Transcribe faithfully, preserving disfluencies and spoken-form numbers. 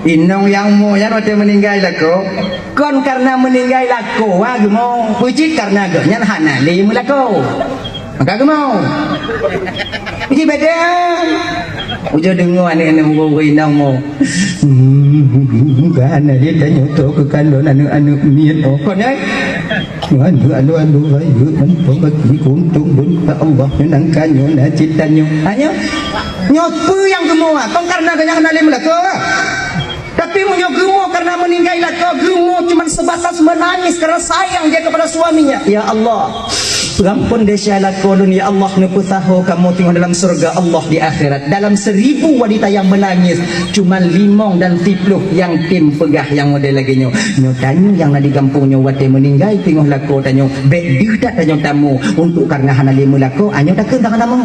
Inong nyang mo nyan watée meuninggai lakoe, kon kareuna meuninggai lakoe wa geumo, peucit kareuna gobnyan hana lé meulakoe. Maka geumo. Peucit beda. Ujoe deungoe aneuk-aneuk murit inong mo. Hmm, ka hana lé tanyoe toe keu kalon aneuk-aneuk miet oh. Kon nyan? Nyoe aneuk alu-alu rayeuk mantong bagi keuntungan bun Allah nyoe nangka nyoe na cit tanyoe. Ha nyoe? Nyoe peue nyang geumo ah? Kon kareuna gobnyan hana lé meulakoe. Tapi meunyoe geumo kareuna meuninggai lakoe, geumo cuma sebatas menangis karena sayang dia kepada suaminya. Ya Allah, peuampon desya lakoe lôn, ya Allah, neupeusaho kamoe teungoh dalam syurga Allah di akhirat. Dalam seribu wanita yang menangis, cuma limong dan siploh yang tem peugah nyang model lagée nyoe. Nyoe tanyoe nyang na di gampông nyoe watée meuninggai teungoh lakoe tanyoe, bék deuh that tanyoe tamu untuk kareuna hana lé meulakoe, anyoe takheun tangan tamu.